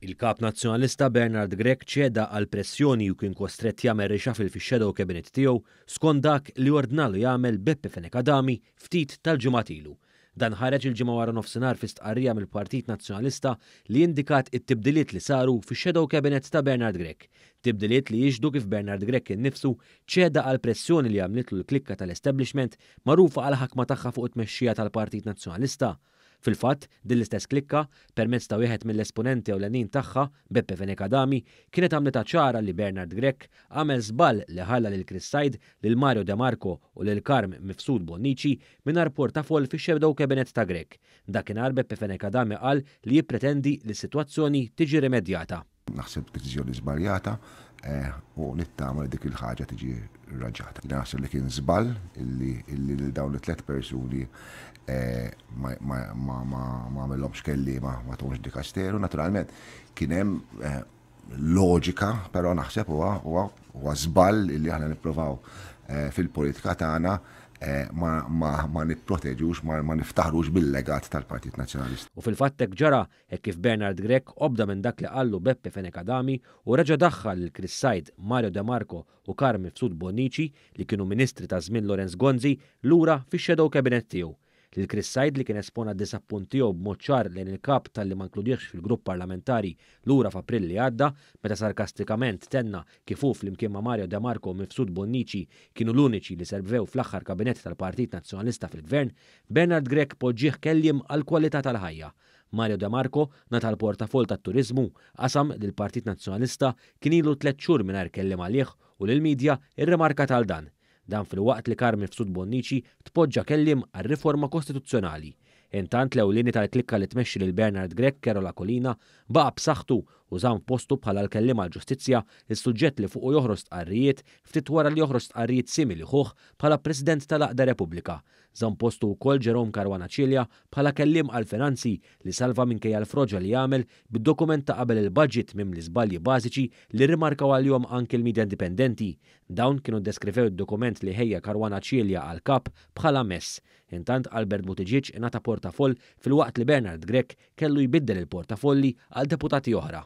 Il-Kap Nazzjonalista Bernard Grech ċeda għall-pressjoni u kien kostrett jagħmel reshuffle fix-shadow cabinet tiegħu skont dak li ordnalu jagħmel Beppe Fenech Adami ftit tal-ġimgħat ilu. Dan ħareġ il-Ġimgħa waranofsinhar fi stqarrija mill-Partit Nazzjonalista li indikat it-tibdiliet li saru fix-shadow cabinet ta' Bernard Grech. Tibdiliet li jixhdu kif Bernard Grech innifsu ċeda għall-pressjoni li għamlitlu l-klikka tal-establishment magħrufa għall-ħakma tagħha fuq it-tmexxija tal-Partit Nazzjonalista. Fil-fatt, din l-istess klikka, permezz ta' wieħed mill-esponenti ewlenin tagħha, Beppe Fenech Adami, kienet għamlitha ċara li Bernard Grech għamel żball li ħalla lil Chris Said, lil Mario De Marco u lil Carm Mifsud Bonnici mingħajr portafoll fix-shadow cabinet ta' Grech. Dakinhar Beppe Fenech Adami qal li jippretendi li s-sitwazzjoni tiġi rimedjata. Naħseb deċiżjoni żbaljata u nittama li dik il-ħaġa tiġi rranġata. Naħseb li kien żball illi lil dawn it-tlet persuni ma għamilhomx kelliema ma tuhomx dikasteru. Naturalment kien hemm loġika, però naħseb huwa żball illi aħna nippruvaw fil-politika tagħna ma nipproteġux, ma niftaħrux bil-legat tal-Partit Nazzjonalista. U fil-fatt hekk ġara hekk kif Bernard Grech obda minn dak li qallu Beppe Fenech Adami u reġa' daħħal lil Chris Said, Mario De Marco u Carm Mifsud Bonnici li kienu ministri ta' żmien Lawrence Gonzi lura fix-shadow cabinet tiegħu. Lil Chris Said li kien espona d-disappunt tiegħu b'mod ċar lejn il-kap talli ma nkludihx fil-grupp parlamentari lura f'April li għadda meta sarkastikament tenna kif hu flimkien ma' Mario De Marco u Mifsud Bonnici kienu l-uniċi li servew fl-aħħar kabinett tal-Partit Nazzjonalista fil-Gvern, Bernard Grech poġġih kelliem għall-kwalità tal-ħajja. Mario De Marco ngħata l-portafoll tat-turiżmu, qasam li l-Partit Nazzjonalista kien ilu tlett xhur mingħajr kelliem għalih u li l-midja rrimarkat għal dan. Dan filwaqt li Carm Mifsud Bonnici tpoġġa kelliem għar-riforma kostituzzjonali. Intant l-ewlieni tal-klikka li tmexxi lil Bernard Grech, Karol Aquilina, baqa' b'saħħtu u żamm f'postu bħala l-kelliem għall-ġustizzja, is-suġġett li fuqu joħroġ stqarrijiet ftit wara li joħroġ stqarrijiet simili ħuh bħala President tal-Għaqda Repubblika. Żamm postu wkoll Jerome Caruana Cilia bħala kelliem għall-finanzi li salva minkejja l-froġa li għamel bid-dokument ta' qabel il-budget mimli żbalji bażiċi li rrimarkaw għalihom anki l-midja indipendenti. Dawn kienu ddeskrivew id-dokument li ħejja Caruana Cilia għall-Kap bħala mess. Intant Albert Buttigieg ingħata portafoll filwaqt li Bernard Grech kellu jbiddel il-portafolli għal deputati oħra.